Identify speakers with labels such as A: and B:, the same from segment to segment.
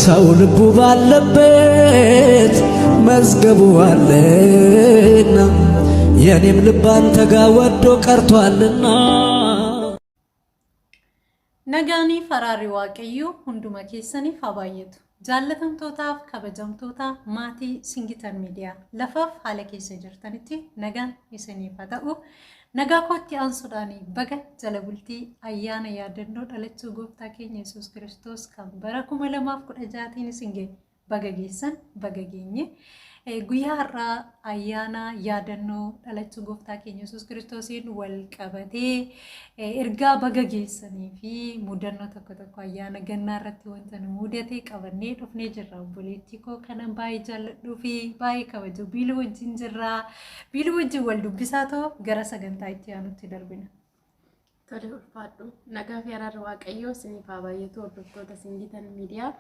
A: ሰው ልቡ ባለበት መዝገቡ አለና የኔም ልብ አንተ ጋ ወዶ ቀርቷልና።
B: Nagaanii faraarri Waaqayyoo hunduma keessaniif haa baay'atu. Jaallatamtootaaf kabajamtoota maatii Singitan Miidiyaa lafaaf haala keessa jirtanitti nagaan isiniif haa ta'u. Nagaa kootti aansuudhaan baga jala bultii ayyaana yaadannoo dhalachuu gooftaa keenya Yesuus Kiristoos kan bara 2016tiin isin ga'e baga geessan baga geenye. Guyyaa har'aa ayyaana yaadannoo dhalachuu gooftaa keenya Yesuus Kiristoosiin wal qabatee ergaa baga geessanii fi mudannoo tokko tokko ayyaana gannaa irratti wanta nu mudate qabannee dhufnee jirra. Obboleettii koo kanan baay'ee jaalladhuu fi baay'ee kabaju Biiluu wajjin jirra. Biiluu wajjin wal dubbisaa too gara sagantaa itti aanutti darbina.
C: Tole, ulfaadhu. Nagaa fi araarri Waaqayyoo isiniif haa baay'atu, hordoftoota Singitan Miidiyaa.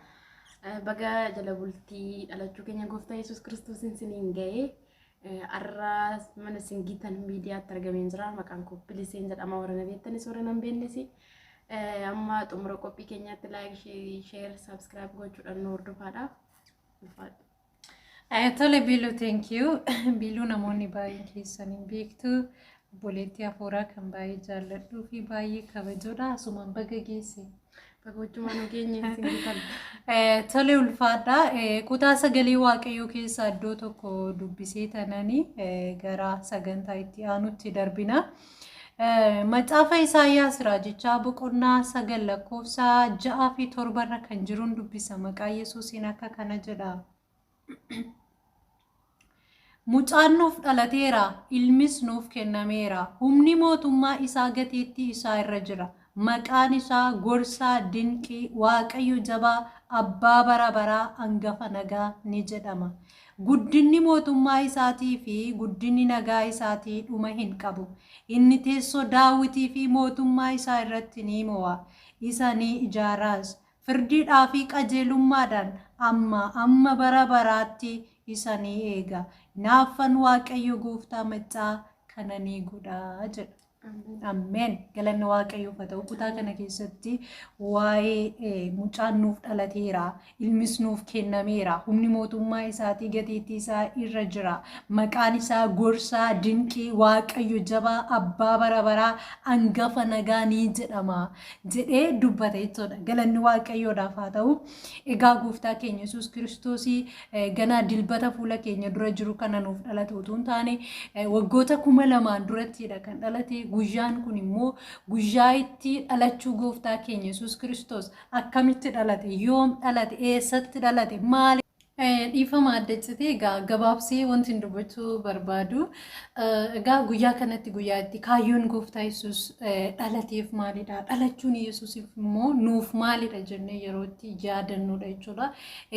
C: Baga jala bultii dhalachuu keenya gooftaa Yesuus Kiristoosiin isiniin ga'ee. Har'a mana Singitan Miidiyaatti argameen jira. Maqaan koo Biliseen jedhama, warra na beektanis warra na hin beeknes. Amma xumura qophii keenyaatti like, share, subscribe gochuudhaan nu hordofaadha. Ulfaadhu.
B: Tole Biiluu, thank you. Biiluu namoonni baay'een keessan hin beektu. Obboleettii hafuuraa kan baay'ee jaalladhuu fi baay'ee kabajuudha. Asumaan baga geesse.
C: Baga wajjumaan nu geenye, Singitan.
B: Tole, ulfaadha. Kutaa sagalee Waaqayyoo keessaa iddoo tokko dubbisee tananii gara sagantaa itti aanutti darbina. Macaafa Isaayyaas raajichaa boqonnaa 9 lakkoofsa 6 fi 7rra kan jiruun dubbisa. Maqaa Yesuusiin akka kana jedha. Mucaan nuuf dhalateera, ilmis nuuf kennameera. Humni mootummaa isaa gateettii isaa irra jira. Maqaan isaa Gorsaa Dinqii, Waaqayyo Jabaa, Abbaa Bara Baraa, Angafa Nagaa ni jedhama. Guddinni mootummaa isaatii fi guddinni nagaa isaatii dhuma hin qabu. Inni teessoo Daawitii fi mootummaa isaa irratti ni mo'a. Isa ni ijaaraas. Firdiidhaa fi qajeelummaadhaan ammaa amma bara baraatti isa ni eega. Hinaaffan Waaqayyo gooftaa maccaa kana ni godha jedha. Ammeen. Galanni Waaqayyoof haa ta'u. Kutaa kana keessatti waa'ee mucaan nuuf dhalateera, ilmis nuuf kennameera, humni mootummaa isaatii gateettii isaa irra jira. Maqaan isaa Gorsaa Dinqii, Waaqayyo Jabaa, Abbaa Bara Baraa, Angafa Nagaa ni jedhama jedhee dubbata jechuudha. Galanni Waaqayyoodhaaf haa ta'u. Egaa gooftaa keenya Yesuus Kiristoosii ganaa dilbata fuula keenya dura jiru kana nuuf dhalate utuu hin taane, waggoota 2000n durattidha kan dhalate. Guyyaan kun immoo guyyaa itti dhalachuu gooftaa keenya Yesuus Kiristoos, akkamitti dhalate, yoom dhalate, eessatti dhalate, maali? Dhiifama adda citee. Egaa gabaabsee wanti hin dubbachuu barbaadu, egaa guyyaa kanatti guyyaa itti kaayyoon gooftaa Yesuus dhalateef maalidha? Dhalachuun Yesuusiif immoo nuuf maalidha jennee yeroo itti yaadannudha jechuudha.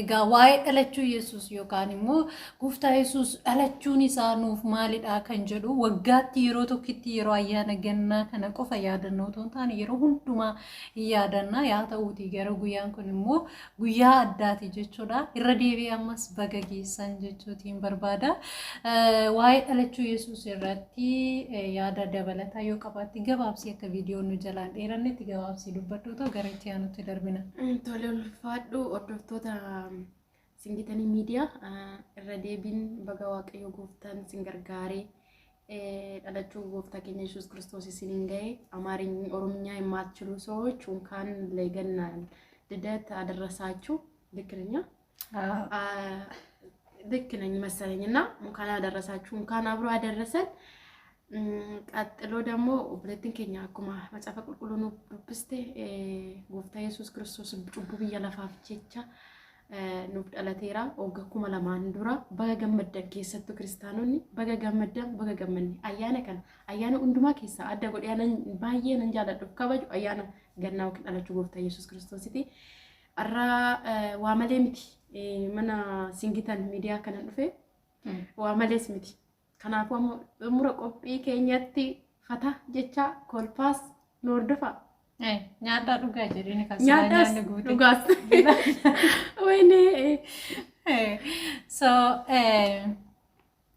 B: Egaa waa'ee dhalachuu Yesuus yookaan immoo gooftaa Yesuus dhalachuun isaa nuuf maalidha kan jedhu waggaatti yeroo tokkitti yeroo ayyaana gannaa kana qofa yaadannoo otoo hin taane yeroo hundumaa hin yaadanna. Yaa ta'uutii gara guyyaan kun immoo guyyaa addaati jechuudha. Irra deebi'ee ammas baga geessan jechuutiin barbaada. Waa'ee dhalachuu Yesuus irratti yaada dabalataa yoo qabaatte gabaabsii, akka viidiyoon nu jalaan dheerannetti gabaabsii dubbadhu ta'u gara itti aanutti darbina.
C: Tole, ulfaadhu. Hordoftoota Singitanii Miidiyaa, irra deebiin baga Waaqayyo gooftaan sin gargaaree dhalachuu gooftaa keenya Yesuus Kiristoos isiniin ga'e. አማርኛ ኦሮምኛ የማትችሉ ሰዎች እንኳን ለገና ልደት አደረሳችሁ። ልክ ነኝ? ልክ ነኝ መሰለኝ እና እንኳን አደረሳችሁ፣ እንኳን አብሮ አደረሰን። ቀጥሎ ደግሞ obboleettiin keenya akkuma macaafa qulqulluu nuuf dubbiste, gooftaa Yesuus Kiristoos cubbuu biyya lafaaf jecha nuuf dhalateera waggaa 2000 dura. Baga gammaddan, keessattuu kiristaanonni baga gammaddan, baga gammanne. Ayyaana kana ayyaana hundumaa keessaa adda godhee anan baay'ee nan jaalladhuuf kabaju ayyaana gannaa yookiin dhalachuu gooftaa Yesuus Kiristoositi. Har'a waa malee miti mana Singitan Miidiyaa kanan dhufe, waa malees miti. Kanaafuu amma xumura qophii keenyatti fata jecha kolfaas nu hordofaa.
B: Nyaadhaa dhugaa jedheen kan silaa
C: Nyaadhaas
B: nyaanni guute.
C: Dhugaas. Wayne.
B: So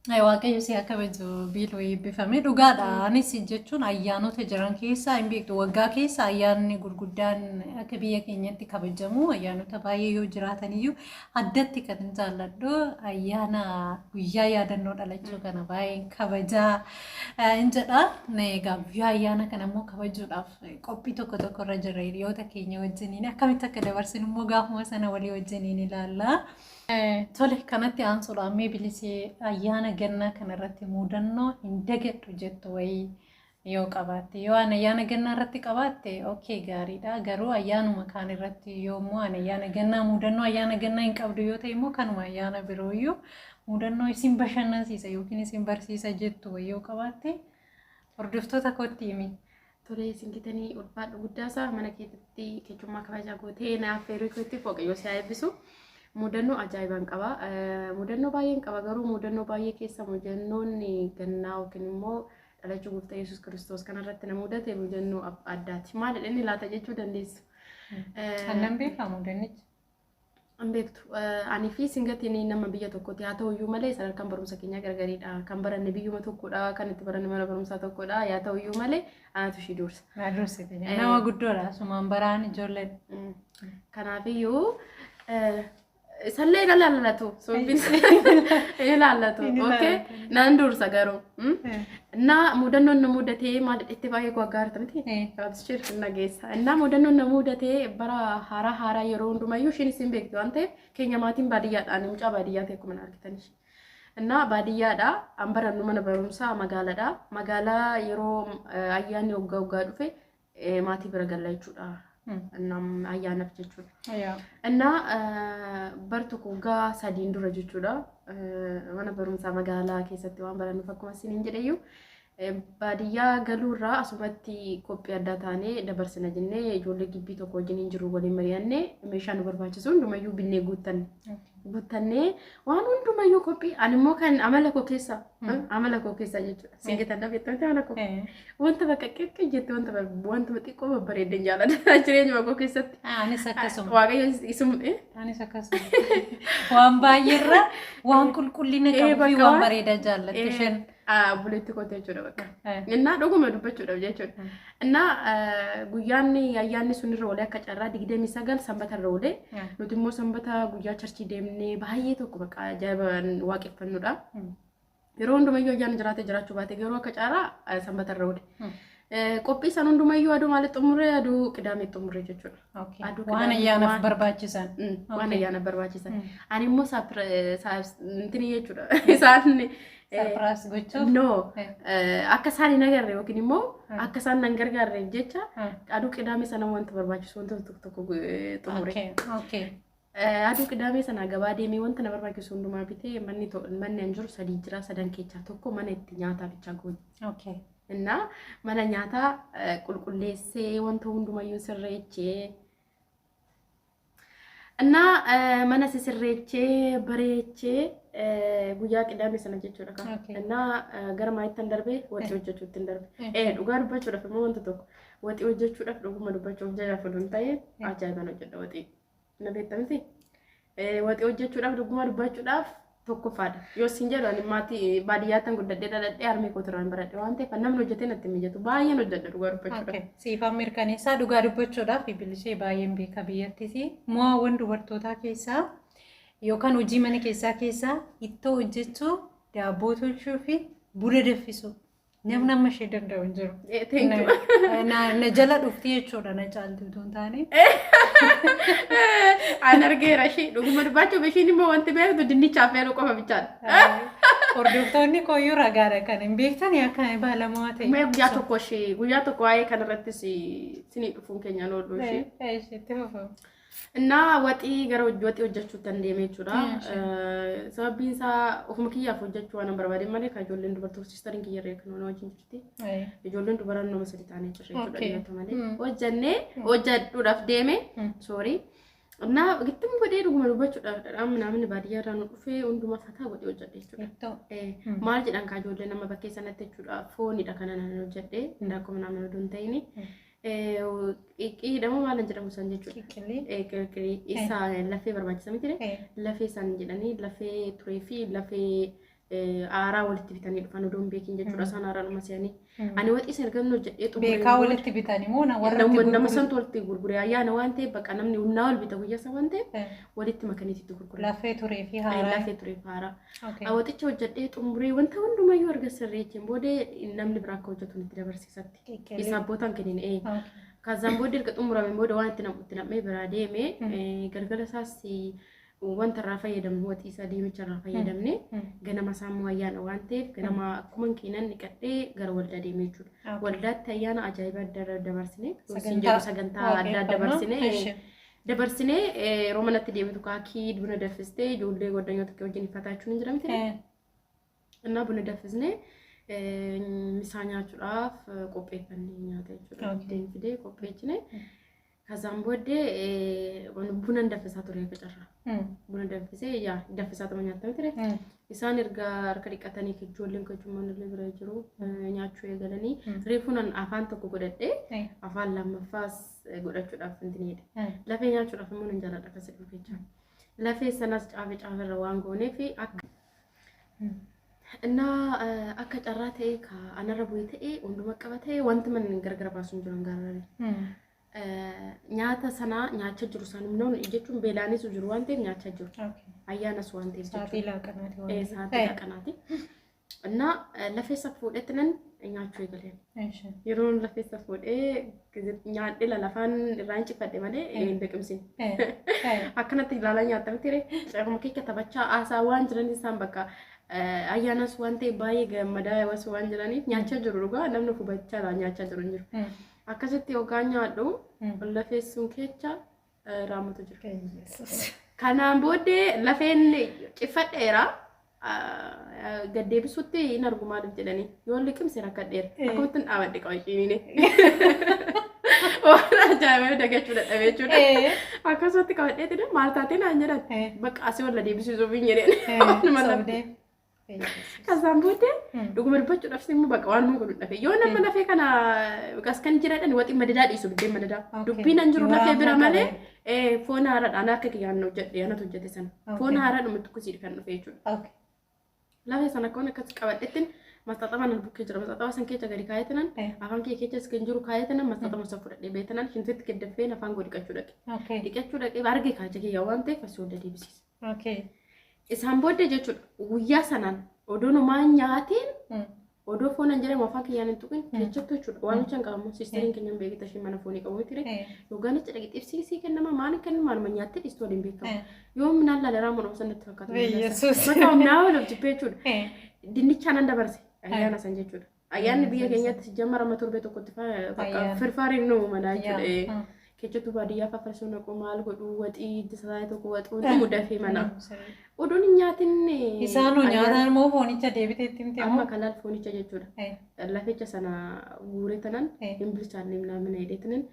B: Waaqayyo si haa kabaju biiloo eebbifame dhugaadha. Anis jechuun ayyaanota jiran keessaa hin beektu waggaa keessa ayyaanni gurguddaan akka biyya keenyatti kabajamu ayyaanota baay'ee yoo jiraatan iyyuu addatti kan jaalladhu ayyaana guyyaa yaadannoo dhalachuu kana baay'een kabajaa hin jedha. Egaa guyyaa ayyaana kana immoo kabajuudhaaf qophii tokko tokko irra jirra hiriyoota keenya wajjiniin akkamitti akka dabarsinu immoo gaafuma sana walii wajjiniin ilaalla. Tole, kanatti aansuudhaan mee bilisee ayyaana gannaa kanarratti mudannoo hin dagadhu jettu wayii yoo qabaatte, yoo ani ayyaana gannaa irratti qabaatte, okay, gaariidha. Garuu ayyaanuma kaan irratti yoo immoo ani ayyaana gannaa mudannoo ayyaana gannaa hin qabdu yoo ta'e immoo kanuma ayyaana birooyyuu mudannoo isin bashannansiisa yookiin isin barsiisa jettu wayii yoo qabaatte hordoftoota kootti himi.
C: Tole, isin ulfaadhu guddaasaa mana keetti keessummaa kabajaa gootee naaf feeruu keetti Waaqayyo si haa eebbisu. Mudannoo ajaa'ibaan qaba. Mudannoo baay'een qaba, garuu mudannoo baay'ee keessa mudannoon gannaa yookiin immoo dhalachuu gooftaa Yesuus Kiristoos kanarratti na mudate mudannoo addaati. Maal inni laata jechuu dandeessu.
B: Annan beekaa mudannichi.
C: Hin beektu. Ani fi singatiin nama biyya tokkooti. Haa ta'uyyuu malee sadarkaan barumsa keenyaa gargariidha. Kan baranne biyyuma tokkodha. Kan itti baranne mana barumsaa tokkodha. Haa ta'uyyuu malee anatu ishii dursa.
B: Na dursite. Nama guddoodha. Asumaan baraan ijoolleen.
C: Kanaafiyyuu isallee hin ilaallatu. Soobbiin hin ilaallatu. Okay. Nan dursa garuu. Na mudannoon na mudatee maal itti baay'ee gaarta miti? Abshir, nageessa. Innaa mudannoon na mudatee bara haaraa haaraa yeroo hundumayyuu isheen isin beekti waan ta'eef keenya maatiin baadiyyaadhaan mucaa baadiyyaa ta'e akkuma argitan ishee. Innaa baadiyyaadha. An barannu mana barumsaa magaalaadha. Magaalaa yeroo ayyaanni waggaa waggaa dhufe maatii bira galla jechuudha. Innaa ayyaanaaf jechuudha. Innaa bar tokko waggaa 3n dura jechuudha. Mana barumsaa magaalaa keessatti waan barannuuf akkuma isiniin jedheyyuu baadiyyaa galuurraa asumatti qophii addaa taanee dabarsina jennee ijoollee gibbii tokko wajjin hin jiru waliin mari'annee meeshaa nu barbaachisu hundumayyuu binnee guuttanne. Guuttannee waan hundumayyuu qophii ani immoo kan amala koo keessa jechuudha. Singitan dhabeettamte amala koo. Wanta bakka qiqqi jette wanta xiqqoo babbareedden jaalladha jireenya koo keessatti.
B: Anis akkasuma.
C: Waaqayyo isum.
B: Anis akkasuma. Waan baay'eerra waan qulqullina qabuu fi waan bareedaa jaallatte isheen.
C: Buleetti koote jechuudha bakka. Innaa dhuguma dubbachuudhaaf jechuudha. Innaa guyyaan ayyaanni sun irra oolee akka carraa 29 sanbata irra oolee nuti immoo sanbata guyyaa church deemnee baay'ee tokko bakka ajaa'iba waaqeffannudha. Yeroo hundumayyuu ayyaanni jiraatee jiraachuu baate garuu akka carraa sanbata irra oole. Qophii isaan hundumayyuu aduu maalitti xumuree aduu qidaamee xumuree jechuudha.
B: Waan ayyaanaaf barbaachisan.
C: Waan ayyaanaaf barbaachisan. Ani immoo intini jechuudha. Isaan
B: Surprise gochuuf.
C: No, akka isaan hin agarre yookiin immoo akka isaan nan gargaarreef jecha aduu qidaamee sana wanta barbaachisu wanta tokko tokko xumure. Aduu qidaamee sana gabaa deemee wanta na barbaachisu hundumaa bitee manni an jiru sadii jira, sadan keessaa tokko mana itti nyaataa bichaa goone. Innaa mana nyaataa qulqulleessee wanta hundumayyuu sirreechee innaa mana sisirreechee bareechee guyyaa qidaame sana jechuudha. Innaa gara maayittan darbee waxii hojjechuutti hin darbe. Dhugaa dubbachuudhaaf immoo wanta tokko waxii hojjechuudhaaf dhuguma dubbachuuf jajaaf oduu hin ta'e ajaa'ibaan hojjedha waxii. Na beekta miti? Waxii hojjechuudhaaf dhuguma dubbachuudhaaf tokkoffaadha. Yoo isin jedhu ani maatii baadiyyaattan guddadhee dhaladhee harmee koo turaan baradhe waan ta'eef namni hojjetee natti hin mijatu. Baay'een hojjedha dhugaa dubbachuudhaaf.
B: Siifaan mirkaneessaa, dhugaa dubbachuudhaaf bilisee baay'een beeka biyyattis mo'aawwan dubartootaa keessaa yookaan hojii mana keessaa keessaa ittoo hojjechuu, daabboo tolchuu fi buna danfisuu. Namni amma ishee danda'u hin jiru.
C: Thank you.
B: Na jala dhufti jechuudha, na caalti utuu hin taane.
C: An argeera ishee dhuguma dubbachuuf ishiin immoo wanti beektu dinnichaaf feeruu qofa bichaadha.
B: Hordoftoonni kooyyuu ragaadha kan hin beektani akka baalamaa ta'e.
C: Mee guyyaa tokko ishee guyyaa tokko waa'ee kanarrattis sinii dhufuun keenya oolu ishee.
B: Itti fufu.
C: Innaa waxii gara waxii hojjechuutti an deeme jechuudha. Sababbiin isaa ofuma kiyyaaf hojjechuu waan barbaadeen malee kan ijoolleen dubartoota sisteriin kiyyarree kan waan wajjin jirti. Ijoolleen dubaran nama sadi taanee jirre jechuudha dhiirota malee. Hojjannee hojjedhuudhaaf deeme, sorry. Innaa gittim godhee dhuguma dubbachuudhaaf dhadhaan namni baadiyyaa irraa nu dhufee hundumaa fataa godhee hojjedhe jechuudha. Maal jedhan kaa ijoollee nama bakkee sanatti jechuudha, foonidha kana nan hojjedhe, indaanqoo minaamin oduu hin ta'ini. Qiqqii maal jedhamu san jechuudha.
B: Qiqqilii.
C: Qiqqilii isa lafee barbaachisa miti, lafee san jedhanii lafee turee fi lafee Aaraa walitti bitanii dhufan odoo hin beekin jechuudha. Isaan haaraadhuma se'anii. Ani waxii isa ergan hojjedhee xumureen
B: Beekaa
C: booda
B: walitti bitanii moo na warra itti
C: nama
B: gurguru?
C: santu walitti gurgure ayyaana waan ta'eef bakka namni humnaa ol bita guyyaa isa waan ta'eef walitti makaniiti itti gurgure.
B: Lafee turee fi haaraa.
C: Lafee turee fi haaraa. Waxicha hojjedhee xumuree wanta hundumayyuu erga sirreecheen booda namni biraa akka hojjetu itti dabarsiisatti. Isaa abbootaan kennin ee. Kaasaan booda erga xumurameen booda waan itti nam'u itti nam'ee biraa deeme galgala isaas wanta irraa fayyadamnu waxii isaa diimicha irraa fayyadamne ganama isaa immoo ayyaana waan ta'eef ganama akkuma keenan dhiqadhee gara waldaa deemee jechuudha. Waldaatti ayyaana ajaa'iba adda addaa dabarsine
B: Sagantaa
C: sagantaa adda addaa dabarsine dabarsine yeroo manatti deebitu kaakii buna danfistee ijoollee goddanyoota kee wajjin ifataachuun hin jiramte. Innaa buna danfisnee misaa nyaachuudhaaf qopheeffannee nyaata jechuudha. Biddeen fidee qopheessine. Kazaan booddee buna danfisaa ture akka carraa. Buna danfisee yaa danfisaa tuma nyaatame ture. Isaan erga harka dhiqatanii ijoolleen keessummaan illee bira jiru nyaachuu eegalanii reefuun afaan tokko godhadhee afaan lammaffaas godhachuudhaaf wanti ni jedhe. Lafee nyaachuudhaaf immoo nan jaalladha akkas dhufe jecha. Lafee sanas caafe caafeerra waan gooneef akka Innaa akka carraa ta'e ka anarra bu'e ta'e hunduma qaba ta'e wanti man gargar baasu hin jiru gaarreen. Nyaata sana nyaachaa jiru isaan immoo jechuun beelaanis jiru waan ta'eef nyaachaa jiru. Ayyaanas waan ta'eef
B: Sa'aatii
C: jechuudha.
B: laaqanaati waan ta'eef.
C: Sa'aatii laaqanaati. Innaa lafeessa fuudhetti nan nyaachuu eegaleen. Yeroo lafeessa fuudhee nyaadhee lalafaan irraa hin cifadhe malee hin liqimsin. Akkanatti ilaalaa nyaatta miti ree. Caruma keessa taphachaa haasaa waan jiran isaan bakka ayyaanas waan ta'e baay'ee gammadaa waan jiraniif nyaachaa jiru dhugaa namni hubachaa nyaachaa jiru hin jiru. Akkasitti hoggaa nyaadhu lafeessuun keessa raammotu jira. Kanaan booddee lafeen ciffadheera. Gad deebisutti hin argu maaliif jedhanii yoo liqimse rakkadheera. Akkamitti hin dhaabadhe qaba ciniine. Waan ajaa'ibaa dagachuu dadhabee jechuudha. Akkasumatti qabadheeti maal taatee naan jedhan. Bakka asii walla deebisuuf hin jedheen. Waanuma lafee. Kasaan booddee dhuguma dubbachuudhaaf immoo bakka waan godhu dhafe. Yoo nama lafee kana gas kan jiradhan waxii madadaa dhiisu biddeen madadaa. Dubbiin an jiru lafee bira malee foon haaraadhaan harka kiyyaan hojjedhe anatu hojjete sana. Foon haaraadhuma tukkisiidha kan dhufe jechuudha. Lafee sana akkoon akkas qabadhettiin mastaxaba nan bukkee jira. Mastaxaba san keessa gadi kaayetanan afaan kee keessas kan jiru kaayetanan mastaxaba san fudhadhee beetanan shintitti gaddaffeen afaan koo dhiqachuu dhaqe. Dhiqachuu dhaqee arge kaacha kiyya waan ta'eef asii ol deebisiisa. Isaan booddee jechuudha guyyaa sanaan odoo namaa nyaatiin odoo foon hin jedhamu afaan kiyyaan hin tuqin keessattuu jechuudha waan hojjan qabamu siistariin keenya hin beekta isheen mana foonii qabu miti yookaan achi dhaqee xibsii sii kennama maal kennama maaluma nyaattee dhiistu waliin beekamu yoo minaan laala raamuu nama sanatti fakkaatu.
B: Yesuus.
C: Maqaa humnaa wal jibbee jechuudha. Dinnichaan nan dabarse ayyaana san jechuudha. Ayyaanni biyya keenyatti jammarama torbee tokkotti firfaariin nu manaa jechuudha. Keessattuu baadiyyaa fafarsoo naqu maal godhu waxii isaa tokko waxuu dhumu dafee mana. Oduun hin nyaatin.
B: Isaanoo nyaataan moo foonicha deebitee itti himte
C: Amma kalaal foonicha jechuudha. Laficha sana guuree tanan hin bilchaanne minaa hidheetanan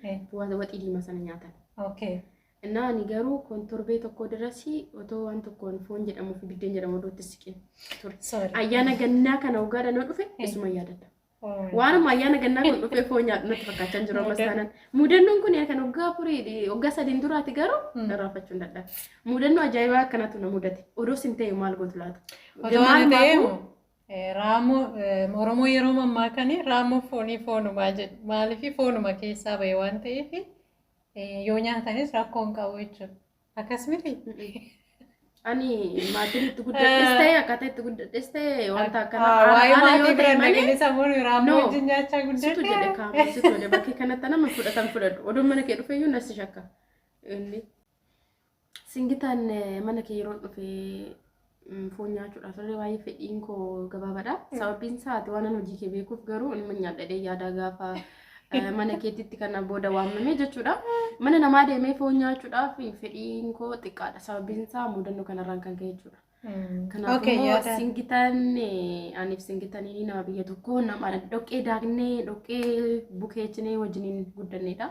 C: waxii diimaa sana nyaatan. Innaa ani garuu kun torbee tokko dirasii otoo waan tokkoon foon jedhamuu fi biddeen jedhamu odootti siqin ture. Ayyaana gannaa kana waggaadhaan yoo dhufe isuma yaadadha. Waanuma ayyaana gannaa kun dhufee foon nyaadhu natti fakkaachaa jiru ammas taanaan. Mudannoon kun kan waggaa afurii waggaa sadiin duraati garuu irraanfachuu hin dadhabe. Mudannoo ajaa'ibaa akkanatu na mudate. Odoo sin ta'e maal gootu laata?
B: Odoo ani ta'e raamoo Oromoo yeroo mammaakanii raamoo foonii foonumaa jedhu. Maaliif foonuma keessaa bahe waan ta'eef yoo nyaatanis rakkoo hin qabu jechuudha. Akkas miti?
C: Ani maatiin itti guddadhes ta'e akkaataa itti guddadhes ta'e wanta akkanaa
B: Waa'ee
C: haala
B: maatii
C: yoo ta'e
B: bira
C: malee
B: dhaqanii sammuun raamoo
C: No.
B: wajjin nyaachaa
C: situ jedhe
B: guddadhe.
C: kaama situ jedhe bakkee kanatti nama fudhatan fudhadhu oduun mana kee dhufe iyyuu nasi shakka. Inni Singitaan mana kee yeroo dhufe foon nyaachuudhaaf illee baay'ee fedhiin koo gabaabaadha. Sababiin isaa ati waan hojii kee beekuuf garuu inni nyaadhadhee yaada gaafa mana keetitti kana booda waamame jechuudha. Mana namaa deemee foon nyaachuudhaaf fedhiin koo xiqqaadha. Sababiin isaa mudannoo kanarraan kan ka'e jechuudha. Kanaaf immoo singitaan aniif singitanii nama biyya tokko nama dhoqqee daaknee dhoqqee bukeechinee wajjiniin guddannedha.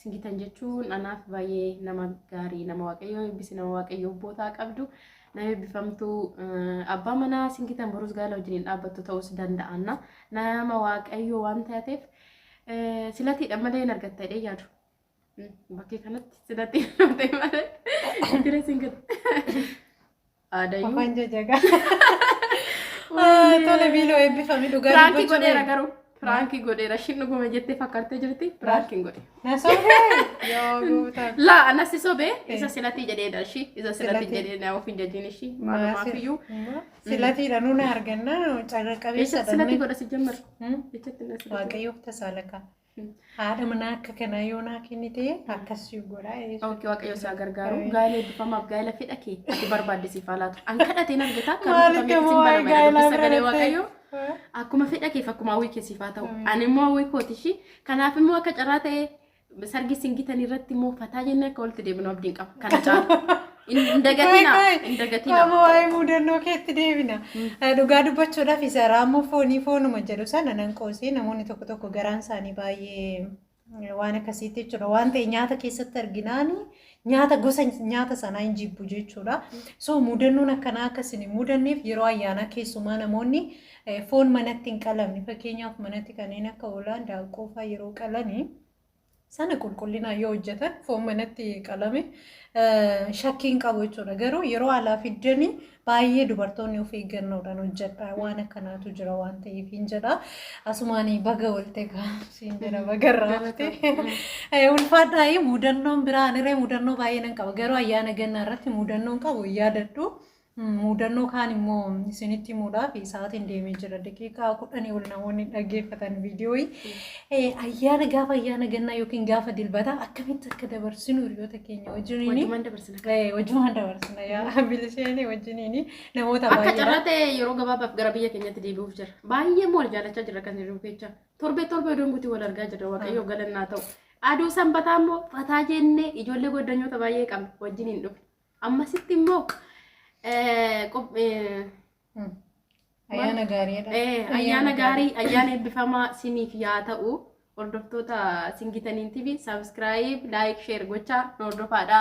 C: Singitan jechuun anaaf baay'ee nama gaarii nama waaqayyoo eebbise nama waaqayyoo bootaa qabdu nama eebbifamtuu abbaa manaa singitan borus gaala wajjiniin dhaabbattu ta'uus danda'anna. Nama waaqayyoo waan taateef silatiidha malee hin argatta jedhee yaadu. Bakkee kanatti silatii ta'e malee jira singita. Aadayyuu.
B: Afaan jajagaa. Tole biiloo eebbifame dhugaa
C: Piraankii
B: dubbachuu
C: godheera garuu. Piraankii godheera. Ishiin dhuguma jettee fakkaatee jirti. Piraankiin godhe.
B: Na sobee yoo gooftaa.
C: Laa anas si sobee isa silatii jedhee ishii isa silatii
B: Silatii.
C: jedhee na of hin jajin ishii maalumaaf iyyuu.
B: Silatiidha nuuna arganna carra qabeessa
C: Eessatti silatii godha si jammar. Eessatti na silatii.
B: Waaqayyoof tasaalaka. Haadha manaa akka kanaa yoo naa kennite akkasii godha.
C: Okay, Waaqayyo si haa gargaaru. Gaa'ela eebbifamaaf gaa'ela fedha kee ati barbaadde siif haa laatu. An kadhateen argata kan
B: Maalitti
C: rukutamee
B: immoo
C: sin
B: waa'ee
C: banama
B: gaa'elaa
C: jedhu sagalee
B: bira
C: Waaqayyo. Akkuma fedha keef akkuma hawwii kee siif haa ta'u. Ani immoo hawwii kooti ishii. Kanaaf immoo akka carraa ta'ee sargi singitan irratti immoo fataa jennee akka walitti deebinu abdiin qaba. Kana caalu. Hin dagatinaa. Hin dagatinaa.
B: Amma waa'ee mudannoo keetti deebina. Dhugaa dubbachuudhaaf isa raammoo foonii foonuma jedhu sana nan qoosee namoonni tokko tokko garaan isaanii baay'ee waan akkasiitti jechuudha. Waan ta'e nyaata keessatti arginaani nyaata gosa nyaata sanaa hin jibbu jechuudha. So mudannoon akkanaa akkasin hin mudanneef yeroo ayyaanaa keessumaa namoonni foon manatti hin qalamne, fakkeenyaaf manatti kanneen akka hoolaa, daaqqoo fa'aa yeroo qalanii sana qulqullinaan yoo hojjetan foon manatti qalame shakkiin qabu jechuudha. Garuu yeroo alaa fiddanii baay'ee dubartoonni of eeggannoodhaan hojjedha. Waan akkanaatu jira waan ta'eef hin jedha. Asumaan baga oolte siin jedha, baga irraafte. Ulfaadhaa mudannoon biraa aniree mudannoo baay'ee nan qaba. Garuu ayyaana gannaa irratti mudannoon qabu hin yaadadhu. Mudannoo kaan immoo isinitti himuudhaaf sa'aatiin deemee jira. Daqiiqaa 10 ol namoonni dhaggeeffatan viidiyooyi. Ayyaana gaafa ayyaana gannaa yookiin gaafa dilbataa akkamitti akka dabarsinu hiriyoota keenya wajjiniini.
C: Wajjumaan dabarsina.
B: Wajjumaan dabarsina yaa bilisheenii wajjiniini namoota
C: Akka
B: baay'eedha.
C: carraa ta'e yeroo gabaabaaf gara biyya keenyatti deebi'uuf jira. Baay'ee immoo wal jaalachaa jira kan jiru kecha. Torbee torbee oduun guutuu wal argaa jirra, Waaqayyo galannaa ta'u. Aduu sanbataa immoo fataa jennee ijoollee goddanyoota baay'ee qabna wajjin hin dhufne. Ammasitti immoo
B: Ayyaana gaariidha.
C: Ayyaana gaarii, ayyaana eebbifamaa siniif yaa ta'u. Hordoftoota Singitaniin TV, subscribe, like, share gochaa nu hordofaadha.